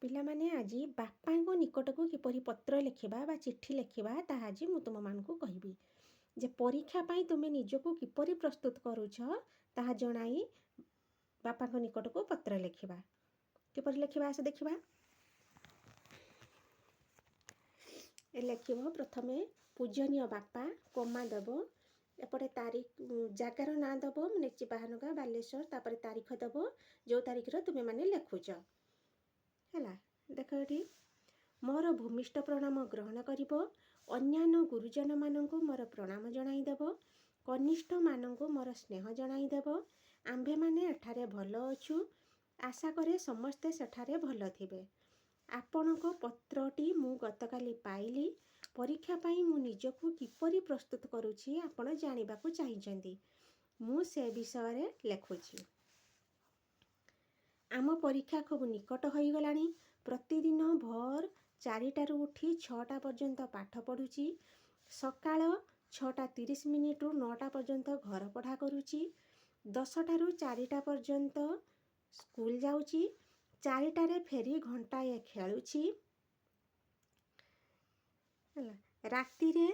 ପିଲାମାନେ, ଆଜି ବାପାଙ୍କ ନିକଟକୁ କିପରି ପତ୍ର ଲେଖିବା ବା ଚିଠି ଲେଖିବା, ତାହା ଆଜି ମୁଁ ତୁମମାନଙ୍କୁ କହିବି ଯେ ପରୀକ୍ଷା ପାଇଁ ତୁମେ ନିଜକୁ କିପରି ପ୍ରସ୍ତୁତ କରୁଛ, ତାହା ଜଣାଇ ବାପାଙ୍କ ନିକଟକୁ ପତ୍ର ଲେଖିବା। କିପରି ଲେଖିବା, ଆସ ଦେଖିବା। ଲେଖିବ ପ୍ରଥମେ ପୂଜନୀୟ ବାପା, କମା ଦେବ, ଏପଟେ ତାରିଖ, ଜାଗାର ନାଁ ଦେବ, ମୁଁ ଲେଖିଛି ବାହାନଗା, ବାଲେଶ୍ୱର। ତାପରେ ତାରିଖ ଦେବ, ଯେଉଁ ତାରିଖର ତୁମେମାନେ ଲେଖୁଛ। ହେଲା, ଦେଖ ଏଠି, ମୋର ଭୂମିଷ୍ଠ ପ୍ରଣାମ ଗ୍ରହଣ କରିବ, ଅନ୍ୟାନ୍ୟ ଗୁରୁଜନମାନଙ୍କୁ ମୋର ପ୍ରଣାମ ଜଣାଇଦେବ, କନିଷ୍ଠମାନଙ୍କୁ ମୋର ସ୍ନେହ ଜଣାଇଦେବ। ଆମ୍ଭେମାନେ ଏଠାରେ ଭଲ ଅଛୁ, ଆଶା କରେ ସମସ୍ତେ ସେଠାରେ ଭଲ ଥିବେ। ଆପଣଙ୍କ ପତ୍ରଟି ମୁଁ ଗତକାଲି ପାଇଲି। ପରୀକ୍ଷା ପାଇଁ ମୁଁ ନିଜକୁ କିପରି ପ୍ରସ୍ତୁତ କରୁଛି, ଆପଣ ଜାଣିବାକୁ ଚାହିଁଛନ୍ତି। ମୁଁ ସେ ବିଷୟରେ ଲେଖୁଛି। ଆମ ପରୀକ୍ଷା ଖୁବ୍ ନିକଟ ହୋଇଗଲାଣି। ପ୍ରତିଦିନ ଭୋର 4ଟାରୁ ଉଠି 6ଟା ପର୍ଯ୍ୟନ୍ତ ପାଠ ପଢ଼ୁଛି। ସକାଳ 6ଟା 30 ମିନିଟ୍ରୁ 9ଟା ପର୍ଯ୍ୟନ୍ତ ଘର ପଢ଼ା କରୁଛି। 10ଟାରୁ 4ଟା ପର୍ଯ୍ୟନ୍ତ ସ୍କୁଲ ଯାଉଛି। 4ଟାରେ ଫେରି ଘଣ୍ଟାଏ ଖେଳୁଛି। ହେଲା, ରାତିରେ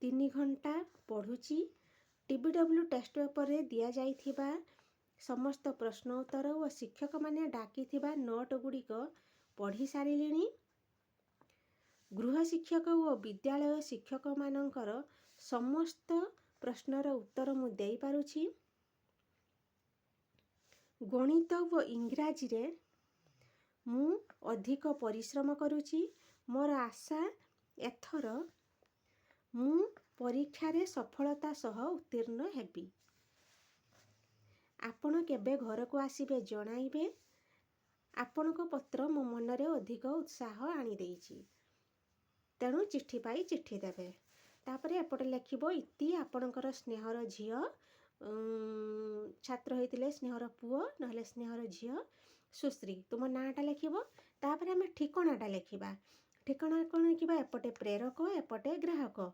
3 ଘଣ୍ଟା ପଢ଼ୁଛି। ଟିବିଡବ୍ଲ୍ୟୁ ଟେଷ୍ଟ ପେପରରେ ଦିଆଯାଇଥିବା ସମସ୍ତ ପ୍ରଶ୍ନ ଉତ୍ତର ଓ ଶିକ୍ଷକମାନେ ଡାକିଥିବା ନୋଟ୍ ଗୁଡ଼ିକ ପଢ଼ି ସାରିଲିଣି। ଗୃହ ଶିକ୍ଷକ ଓ ବିଦ୍ୟାଳୟ ଶିକ୍ଷକମାନଙ୍କର ସମସ୍ତ ପ୍ରଶ୍ନର ଉତ୍ତର ମୁଁ ଦେଇପାରୁଛି। ଗଣିତ ଓ ଇଂରାଜୀରେ ମୁଁ ଅଧିକ ପରିଶ୍ରମ କରୁଛି। ମୋର ଆଶା, ଏଥର ମୁଁ ପରୀକ୍ଷାରେ ସଫଳତା ସହ ଉତ୍ତୀର୍ଣ୍ଣ ହେବି। ଆପଣ କେବେ ଘରକୁ ଆସିବେ, ଜଣାଇବେ। ଆପଣଙ୍କ ପତ୍ର ମୋ ମନରେ ଅଧିକ ଉତ୍ସାହ ଆଣିଦେଇଛି। ତେଣୁ ଚିଠି ପାଇ ଚିଠି ଦେବେ। ତାପରେ ଏପଟେ ଲେଖିବ, ଇତି ଆପଣଙ୍କର ସ୍ନେହର ଝିଅ, ଛାତ୍ର ହେଇଥିଲେ ସ୍ନେହର ପୁଅ, ନହେଲେ ସ୍ନେହର ଝିଅ ସୁଶ୍ରୀ, ତୁମ ନାଁଟା ଲେଖିବ। ତାପରେ ଆମେ ଠିକଣାଟା ଲେଖିବା। ଠିକଣା କ'ଣ ଲେଖିବା? ଏପଟେ ପ୍ରେରକ, ଏପଟେ ଗ୍ରାହକ।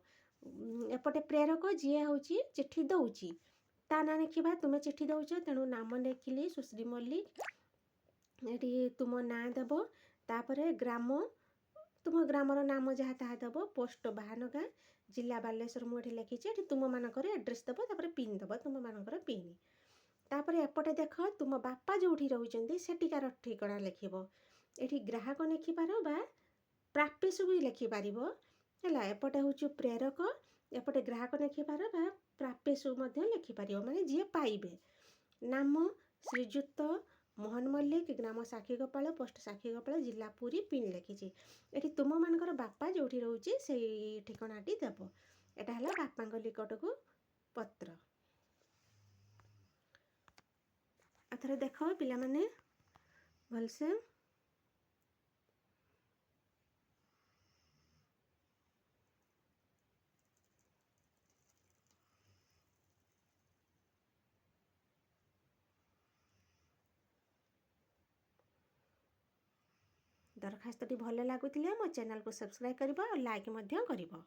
ଏପଟେ ପ୍ରେରକ ଯିଏ ହେଉଛି ଚିଠି ଦେଉଛି, ତା ନାଁ ଲେଖିବା। ତୁମେ ଚିଠି ଦେଉଛ, ତେଣୁ ନାମ ଲେଖିଲି ସୁଶ୍ରୀ ମଲ୍ଲିକ। ଏଠି ତୁମ ନାଁ ଦେବ। ତାପରେ ଗ୍ରାମ, ତୁମ ଗ୍ରାମର ନାମ ଯାହା ତାହା ଦେବ। ପୋଷ୍ଟ ବାହାନଗା, ଜିଲ୍ଲା ବାଲେଶ୍ୱର ମୁଁ ଏଠି ଲେଖିଛି। ଏଠି ତୁମମାନଙ୍କର ଆଡ୍ରେସ୍ ଦେବ, ତାପରେ ପିନ୍ ଦେବ, ତୁମମାନଙ୍କର ପିନ୍। ତାପରେ ଏପଟେ ଦେଖ, ତୁମ ବାପା ଯେଉଁଠି ରହୁଛନ୍ତି, ସେଠିକାର ଠିକଣା ଲେଖିବ। ଏଠି ଗ୍ରାହକ ଲେଖିପାର ବା ପ୍ରାପ୍ୟସୁ ବି ଲେଖିପାରିବ। ହେଲା, ଏପଟେ ହେଉଛି ପ୍ରେରକ, ଏପଟେ ଗ୍ରାହକ ଲେଖିପାର ବା ପ୍ରାପ୍ୟସୁ ମଧ୍ୟ ଲେଖିପାରିବ, ମାନେ ଯିଏ ପାଇବେ। ନାମ ଶ୍ରୀଯୁକ୍ତ ମୋହନ ମଲ୍ଲିକ, ଗ୍ରାମ ସାକ୍ଷୀଗୋପାଳ, ପୋଷ୍ଟ ସାକ୍ଷୀଗୋପାଳ, ଜିଲ୍ଲା ପୁରୀ, ପିନ୍ ଲେଖିଛି। ଏଠି ତୁମମାନଙ୍କର ବାପା ଯେଉଁଠି ରହୁଛି, ସେଇ ଠିକଣାଟି ଦେବ। ଏଇଟା ହେଲା ବାପାଙ୍କ ନିକଟକୁ ପତ୍ର। ଆଉ ଥରେ ଦେଖ ପିଲାମାନେ ଭଲସେ। ଦରଖାସ୍ତଟି ଭଲ ଲାଗୁଥିଲେ ମୋ ଚ୍ୟାନେଲକୁ ସବସ୍କ୍ରାଇବ୍ କରିବ ଆଉ ଲାଇକ୍ ମଧ୍ୟ କରିବ।